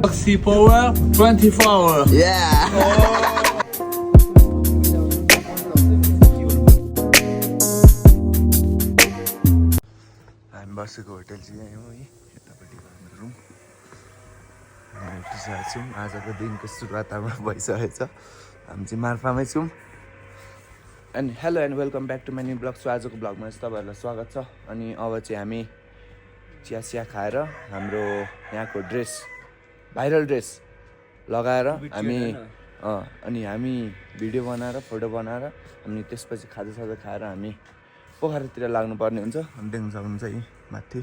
Oxy Power 24 hour. हामी बसेको hotel चाहिँ यहीँ हो है यतापट्टिको हाम्रो रुम उठिसकेको छौँ आजको दिनको सुरुवात अब भइसकेको छ हामी चाहिँ मार्फामै छौँ and hello and welcome back to my new blog so आजको ब्लगमा चाहिँ तपाईँहरूलाई स्वागत छ अनि अब चाहिँ हामी चिया खाएर हाम्रो यहाँको ड्रेस भाइरल ड्रेस लगाएर हामी अनि हामी भिडियो बनाएर फोटो बनाएर अनि त्यसपछि खाजासाजा खाएर हामी पोखरातिर लाग्नुपर्ने हुन्छ हामी देख्न सक्नुहुन्छ यी माथि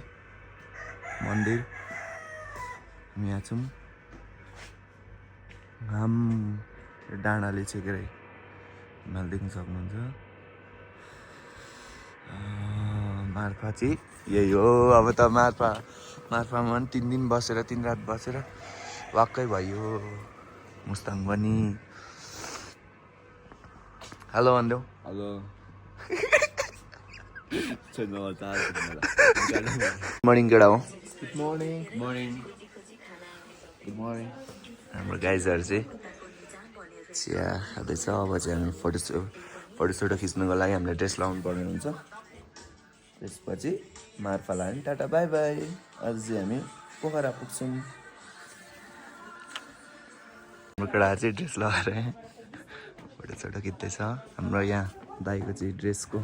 मन्दिर हामी यहाँ छौँ घाम डाँडाले छेकेर हिमाल देख्न सक्नुहुन्छ मार्फा चाहिँ यही हो अब त मार्फामा पनि 3 दिन बसेर 3 रात बसेर वाक्कै भयो मुस्ताङ पनि हेलो भन्देऊ हेलो मर्निङ केटा हो गुड मर्निङ हाम्रो गाइजहरू चाहिँ चिया खाँदैछ अब चाहिँ हामी फोटोसोटो खिच्नुको लागि हामीले ड्रेस लगाउनु पर्ने हुन्छ त्यसपछि मार्फा लाग्यो टाटा बाई बाई अझ चाहिँ हामी पोखरा पुग्छौँ हाम्रो केटाहरू चाहिँ ड्रेस लगाएर फोटोसोटो खिच्दैछ हाम्रो यहाँ दाईको चाहिँ ड्रेसको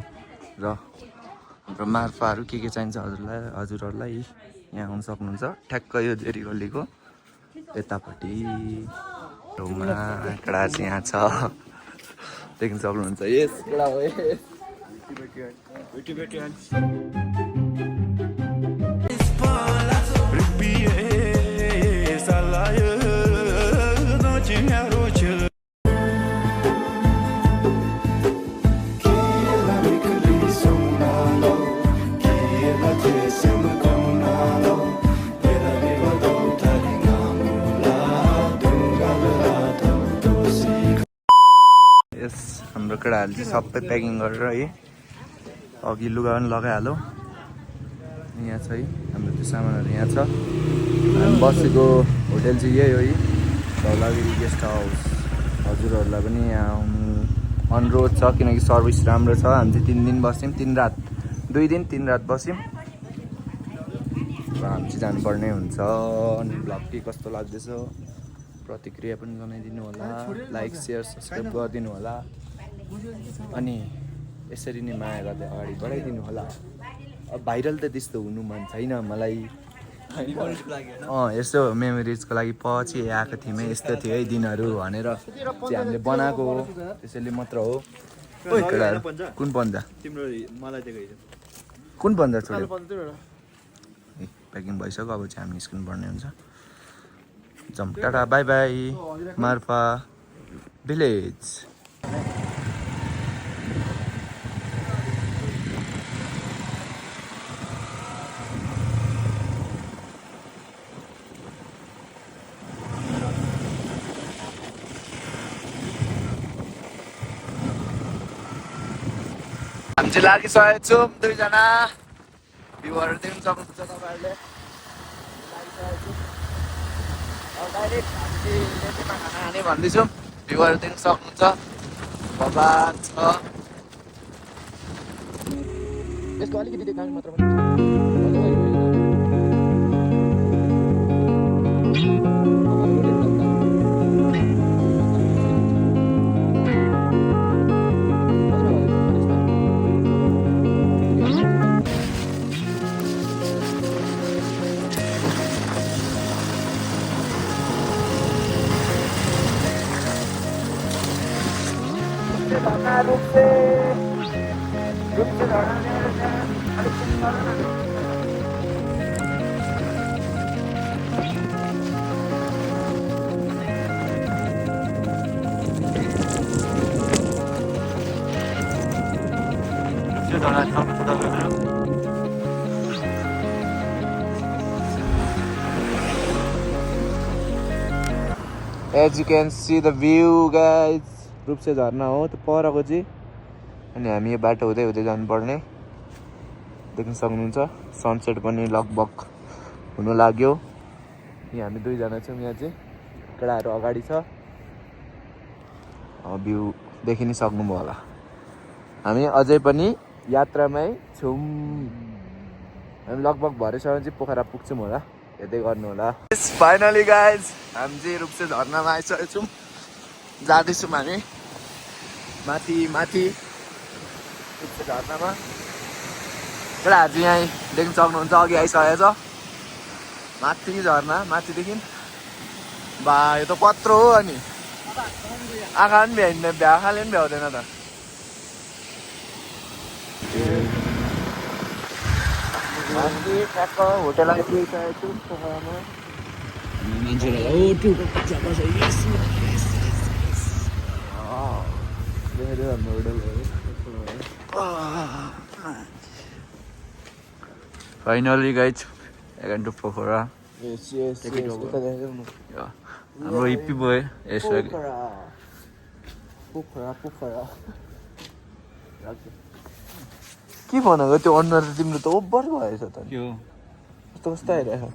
र हाम्रो मार्फाहरू के चाहिन्छ हजुरहरूलाई यहाँ आउनु सक्नुहुन्छ ठ्याक्क यो जेरी गल्लीको यतापट्टि ठाउँमा केटाहरू चाहिँ यहाँ छ देख्न सक्नुहुन्छ यस केटा हो यस हाम्रो केटाहरूले चाहिँ सबै प्याकिङ गरेर है अघि लुगा पनि लगाइहाल्यो यहाँ छ है हाम्रो त्यो सामानहरू यहाँ छ हामी बसेको होटेल चाहिँ यही हो है धौलागिरी गेस्ट हाउस हजुरहरूलाई पनि यहाँ आउनु अनुरोध छ किनकि सर्भिस राम्रो छ हामी चाहिँ 3 दिन बस्यौँ 3 रात 2 दिन 3 रात बस्यौँ र हामी चाहिँ जानुपर्ने हुन्छ अनि ब्लग के कस्तो लाग्दैछ प्रतिक्रिया पनि जनाइदिनु होला लाइक सेयर सब्सक्राइब गरिदिनु होला अनि यसरी नै माया गर्दै अगाडि बढाइदिनु होला अब भाइरल त त्यस्तो हुनु मन छैन मलाई यस्तो मेमोरिजको लागि पछि आएको थियौँ है यस्तो थियो है दिनहरू भनेर चाहिँ हामीले बनाएको हो त्यसैले मात्र हो कुन पन्जा कुन पन्जा छोड्यो प्याकिङ भइसक्यो अब चाहिँ हामी निस्किनु पर्ने हुन्छ जम tata bye by Marpha village हामी चाहिँ लागिसकेको छौँ 2 जना भ्यूहरू देख्न सक्नुहुन्छ तपाईँहरूले डाइरेक्ट हामी लेटेमा खाना खाने भन्दैछौँ भ्यूहरू देख्न सक्नुहुन्छ बजार छ यसको अलिकति देखाउने मात्र As you can see the view guys, रूपसे झरना हो त्यो परको चाहिँ अनि हामी यो बाटो हुँदै हुँदै जानुपर्ने देख्न सक्नुहुन्छ सनसेट पनि लगभग हुन लाग्यो। यहाँ हामी दुईजना छौँ। यहाँ चाहिँ केटाहरू अगाडि छ। भ्यू देखि नै सक्नुभयो होला। हामी अझै पनि यात्रामै छौँ। हामी लगभग भरेसम्म चाहिँ पोखरा पुग्छौँ होला। हेर्दै गर्नु होला। फाइनली गाइज हामी चाहिँ रूपसे झरनामा आइसकेको छौँ। जाँदैछौँ हामी माथि माथि रूपसे झरनामा। केटाहरू चाहिँ यहीँ देख्न सक्नुहुन्छ। अघि आइसकेको छ माथि झरना। माथिदेखि बा यो त कत्रो हो। अनि आँखा पनि भ्याइँदैन, आँखाले पनि भ्याउँदैन त। माथि ठ्याक्क होटेल आइपुगिसकेको छु पोखरामा। फाइनली गाइज एघन्टो पोखरा। हाम्रो हिप्पी बोय के भनेको त्यो अनुहार तिम्रो त ओभर भएछ त। कस्तो कस्तो आइरहेको।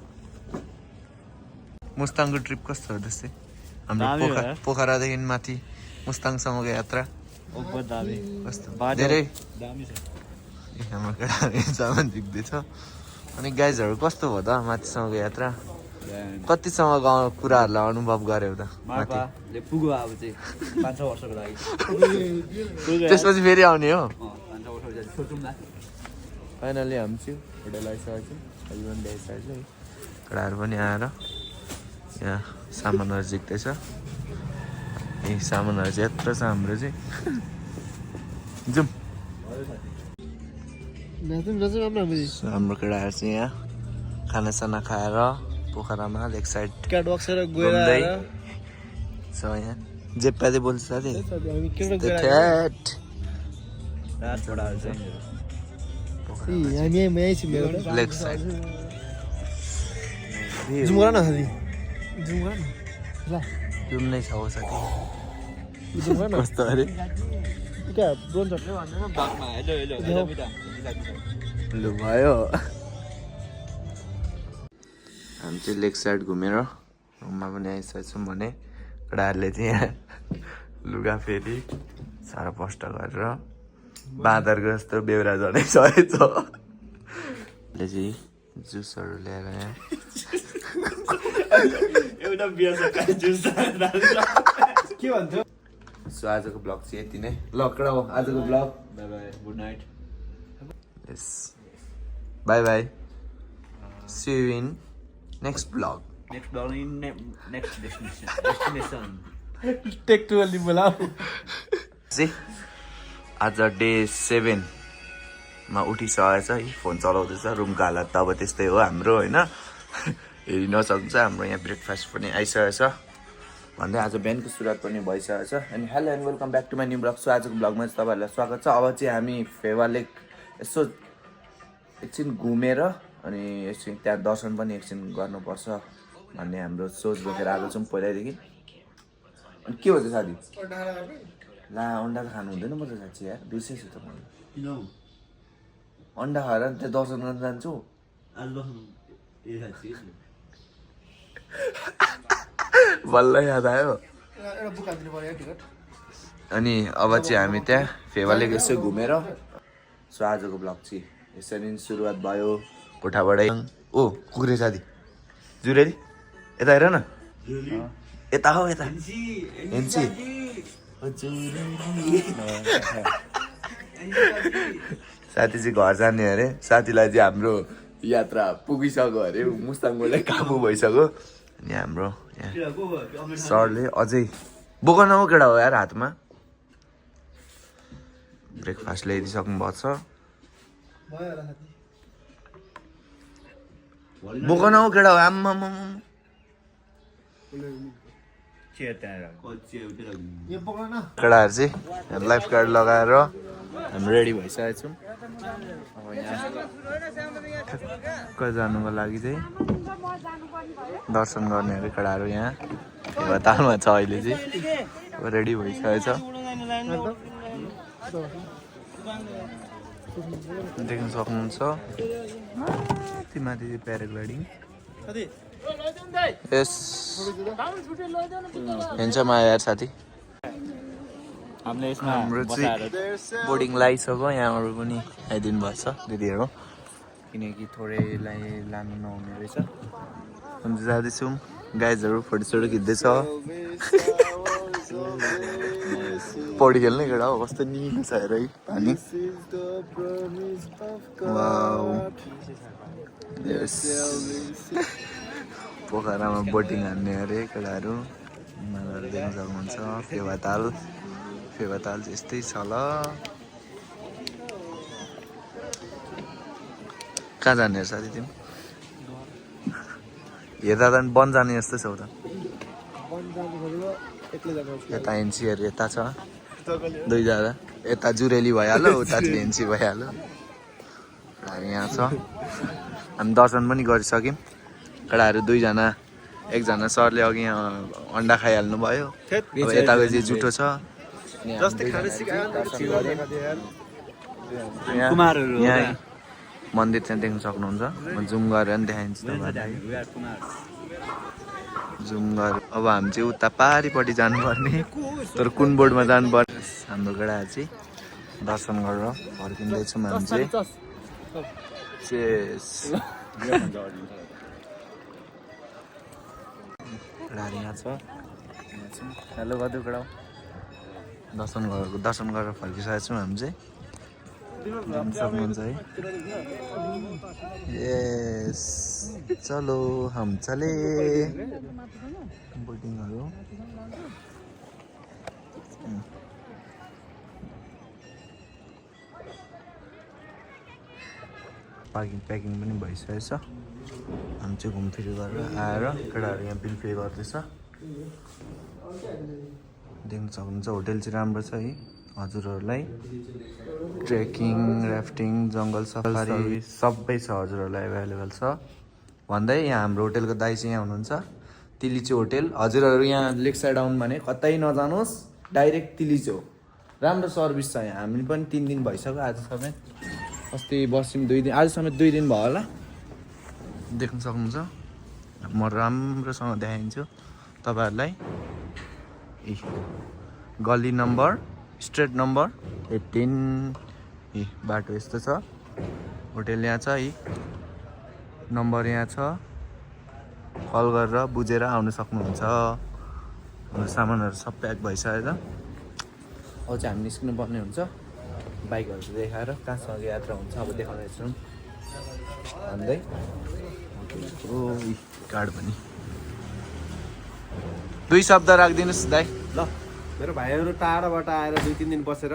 मुस्ताङको ट्रिप कस्तो हो त्यस्तै? हाम्रो पोखरादेखि माथि मुस्ताङसम्मको यात्रा कस्तो? धेरै हाम्रो केटाहरू सामान झिक्दैछ। अनि गाइजहरू कस्तो भयो त माथिसम्मको यात्रा? कतिसम्म कुराहरूलाई अनुभव गऱ्यौ त? पुग्यो अब चाहिँ 5-6 वर्षको लागि। त्यसपछि फेरि आउने हो? 5-6 वर्ष सोचौँ न। फाइनली हामी चाहिँ होटेल आइसकेको छौँ। अहिले पनि ल्याइसकेको छु है। केटाहरू पनि आएर यहाँ सामानहरू झिक्दैछ। यही सामानहरू चाहिँ यत्रो छ हाम्रो चाहिँ। जाउँ। हाम्रो केटाहरू चाहिँ यहाँ खानासाना खाएर पोखरामा लेक साइड घुम्दै छ। यहाँ जेप्पाले बोल्छ साथी। लेक साइड जुम नै छ हो साथी। कस्तो अरे लु भयो। हामी चाहिँ लेक साइड घुमेर रुममा पनि आइसकेको छौँ भने केटाहरूले चाहिँ यहाँ लुगा फेरि साह्रो प्रष्ट गरेर बाँदरको जस्तो बेहोरा झनै सकेछ। अहिले चाहिँ जुसहरू ल्याएर यहाँ एउटा जुस के भन्छ। सो आजको ब्लग चाहिँ यति नै। ल कडा हो आजको blog. Bye bye, good night. Yes bye bye. See you in next blog. Next blog in next destination. Take two अलि बोलाऊ। चाहिँ आज डे 7 मा उठिसकेको छ है। फोन चलाउँदैछ। रुमको हालत त अब त्यस्तै हो हाम्रो होइन। हेरिन सक्छ। हाम्रो यहाँ ब्रेकफास्ट पनि आइसकेको छ भन्दै आज बिहानको सुरुवात पनि भइसकेको छ। अनि hello and welcome back to my new blog. So आजको ब्लगमा चाहिँ तपाईँहरूलाई स्वागत छ। अब चाहिँ हामी फेवा लेक यसो एकछिन घुमेर अनि एकछिन त्यहाँ दर्शन पनि एकछिन गर्नुपर्छ भन्ने हाम्रो सोच बोकेर आएको छौँ पहिल्यैदेखि। अनि के भन्छ साथी? ला अन्डा त खानु हुँदैन म त साँच्ची यार। बिर्सेछु त मैले। अन्डा खाएर त्यहाँ दर्शन गर्न जान्छु। बल्ल याद आयो। अनि अब चाहिँ हामी त्यहाँ फेवालेक यसो घुमेर। सो आजको ब्लग चाहिँ यसरी सुरुवात भयो कोठाबाटै। ओ कुकुरे साथी जुरेली यता हेर न। यता हो यता एनसी। साथी चाहिँ घर जाने अरे। साथीलाई चाहिँ हाम्रो यात्रा पुगिसक्यो अरे। मुस्ताङबाट काबु भइसक्यो। अनि हाम्रो यहाँ सरले अझै बोक न हो केटा हो यार हातमा। ब्रेकफास्ट ल्याइदिइसक्नु भएको छ। बोक न हो केटा हो। आम्मा केटाहरू चाहिँ लाइफ गार्ड लगाएर हामी रेडी भइसकेको छौँ। अब यहाँ ठ्याक्क जानुको लागि चाहिँ दर्शन गर्नेहरू केटाहरू यहाँ तालमा छ। अहिले चाहिँ अब रेडी भइसकेको छ। देख्न सक्नुहुन्छ माथि माथि प्याराग्लाइडिङ यस हिँड्छ माया यार साथी हामीले यसमा हाम्रो चाहिँ बोर्डिङ लगाइसक्यो यहाँबाट पनि आइदिनु भएको छ दिदीहरू किनकि थोरैलाई लानु नहुने रहेछ हामी जाँदैछौँ गाइजहरू फोटोसोटो खिच्दैछ पौडी खेल्ने केटा हो कस्तो निलो छ हेर है पानी पोखरामा बोटिङ हान्ने अरे केटाहरू हिमालहरू देख्न सक्नुहुन्छ फेवाताल चाहिँ यस्तै छ ल कहाँ जाने साथी तिमी हेर्दा त वन जाने जस्तो छ त यता एनसीहरू यता छ दुईजना यता जुरेली भइहाल्यो उता चाहिँ एनसी भइहाल्यो हामी यहाँ छ हामी दर्शन पनि गरिसक्यौँ केटाहरू दुईजना एकजना सरले अघि यहाँ अन्डा खाइहाल्नु भयो अब यताको चाहिँ जुठो छ यहाँ मन्दिर चाहिँ देख्न सक्नुहुन्छ म जुम गरेर पनि देखाइदिन्छु तपाईँलाई जुम गरेर अब हामी चाहिँ उता पारिपट्टि जानुपर्ने तर कुन बोर्डमा जानुपर्ने हाम्रो केटाहरू चाहिँ दर्शन गरेर फर्किँदैछौँ हामी चाहिँ केटाहरू यहाँ छ हेलो गदु केटा दर्शन गरेर फर्किसकेको छौँ हामी चाहिँ देख्न सक्नुहुन्छ है यस चलो हम चले बोटिङहरू प्याकिङ पनि भइसकेको छ हामी चाहिँ घुमफिर गरेर आएर केटाहरू यहाँ बिल पे गर्दैछ देख्न सक्नुहुन्छ होटेल चाहिँ राम्रो छ है हजुरहरूलाई ट्रेकिङ राफ्टिङ जङ्गल सफारी सबै छ हजुरहरूलाई एभाइलेबल छ भन्दै यहाँ हाम्रो होटेलको दाइ चाहिँ यहाँ हुनुहुन्छ तिलिचो होटेल हजुरहरू यहाँ लेक साइड आउनु भने कतै नजानुहोस् डाइरेक्ट तिलिचो राम्रो सर्भिस छ यहाँ हामी पनि 3 दिन भइसक्यो आज समेत अस्ति बस्यौँ 2 दिन आज समेत 2 दिन भयो होला देख्न सक्नुहुन्छ म राम्रोसँग देखाइदिन्छु तपाईँहरूलाई गल्ली नम्बर स्ट्रेट नम्बर 18 बाटो यस्तो छ होटेल यहाँ छ है नम्बर यहाँ छ कल गरेर बुझेर आउनु सक्नुहुन्छ हाम्रो सामानहरू सब प्याक भइसकेछ अब चाहिँ हामी निस्किनु पर्ने हुन्छ बाइकहरू देखाएर कहाँसँग यात्रा हुन्छ अब देखाउँदैछौँ भन्दै कार्ड पनि 2 शब्द राखिदिनुहोस् दाइ ल मेरो भाइहरू टाढाबाट आएर 2-3 दिन बसेर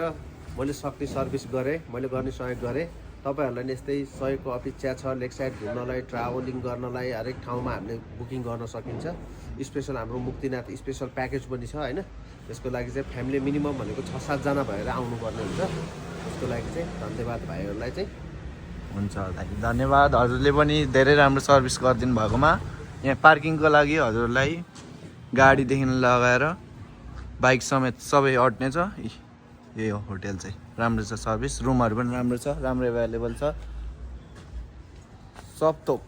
मैले सक्ने सर्भिस गरेँ मैले गर्ने सहयोग गरेँ तपाईँहरूलाई नि यस्तै सहयोगको अपेक्षा छ लेक साइड घुम्नलाई ट्राभलिङ गर्नलाई हरेक ठाउँमा हामीले बुकिङ गर्न सकिन्छ स्पेसल हाम्रो मुक्तिनाथ स्पेसल प्याकेज पनि छ होइन त्यसको लागि चाहिँ फ्यामिली मिनिमम भनेको 6-7 जना भएर आउनुपर्ने हुन्छ त्यसको लागि चाहिँ धन्यवाद भाइहरूलाई चाहिँ हुन्छ दाइ धन्यवाद हजुरले पनि धेरै राम्रो सर्भिस गरिदिनु भएकोमा यहाँ पार्किङको लागि हजुरलाई गाडीदेखि लगाएर बाइक समेत सबै अट्ने छ यही हो होटेल चाहिँ राम्रो छ सर्भिस रुमहरू पनि राम्रो छ राम्रो एभाइलेबल छ सब थोक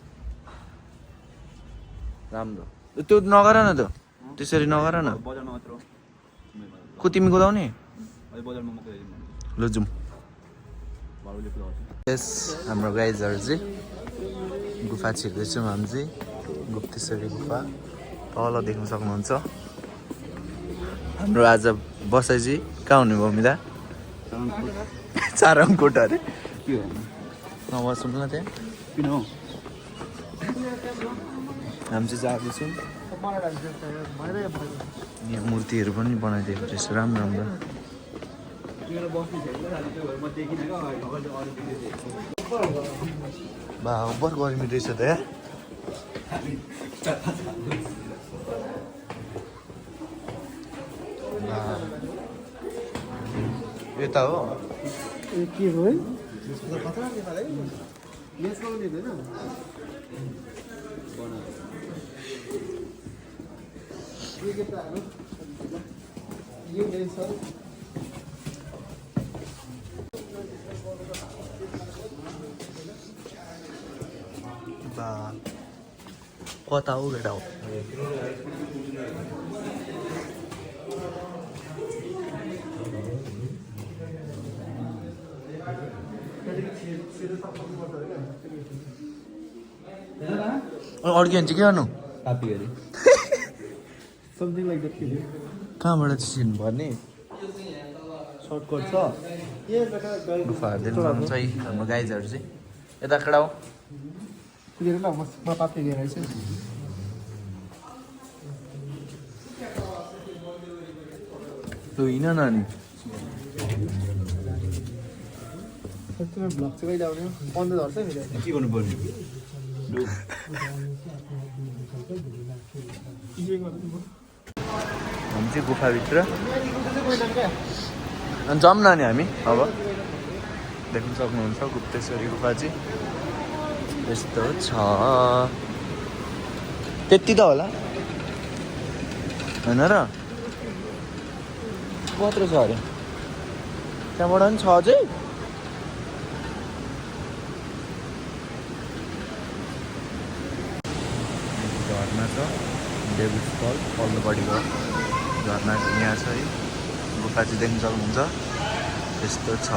राम्रो त्यो नगर न त त्यसरी नगर न तिमी कुदाउने ल जाउँ यस हाम्रो गाइजहरू चाहिँ गुफा छिर्दैछौँ हामी चाहिँ गुप्तेश्वरी गुफा तल देख्न सक्नुहुन्छ हाम्रो आज बसाइ चाहिँ कहाँ हुने भयो मिदा चारङकोट अरे के हो नबसौँ न त्यहाँ किन हो हामी चाहिँ जाँदैछौँ यहाँ मूर्तिहरू पनि बनाइदिएको रहेछ राम्रो राम्रो बा अब्बर गर्मी रहेछ त यहाँ यता हो के हो है कता हो केटा हो अड्कियो भने चाहिँ के गर्नु कहाँबाट चाहिँ चिन्नुपर्ने सर्टकट छ गुफाहरू देख्नु सक्नुहुन्छ है हाम्रो गाइजहरू चाहिँ यता कडा हो तँ हिँड नानी के गर्नु पर्ने हामी चाहिँ गुफाभित्र अनि जाऊँ न नि हामी अब देख्न सक्नुहुन्छ गुप्तेश्वरी गुफा चाहिँ यस्तो छ त्यति त होला होइन र कत्रो छ अरे त्यहाँबाट पनि छ अझै झर्ना छ डेभिड फल पल्लोपट्टिको झर्ना यहाँ छ है गुफा चाहिँ देख्न सक्नुहुन्छ यस्तो छ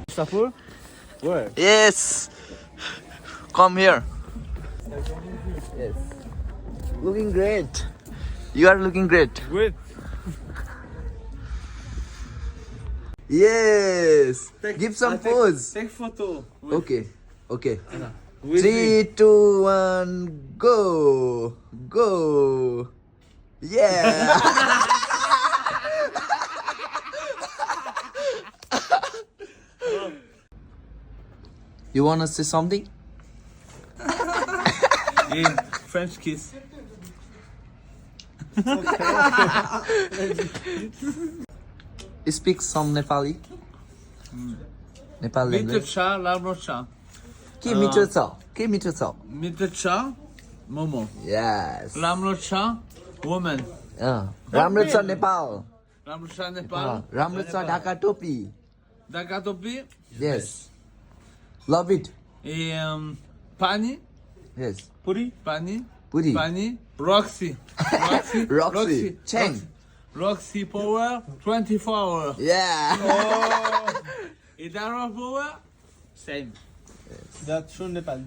Safur? Where? Yes. Come here. Yes. Looking great. You are looking great. Wait. Yes. Give some pose. Take photo. Okay. Okay. 3, 2, 1, go. Go. Yeah. You wanna say something? In French kiss. Speak some Nepali. Nepal Mitre language. cha, राम्रो cha. के मिठो छ के मिठो छ Mitre cha, momo. Yes. राम्रो cha, woman. राम्रो छ नेपाल राम्रो cha Nepal. राम्रो छ ढाका टोपी ढाका टोपी. Yes. Love it. Et pani, Yes. puri, pani, Puri. pani, Roxy. Roxy. Roxy. Cheng. Roxy Power 24 hour. Yeah. Et Dara Power, same. That's true Nepali.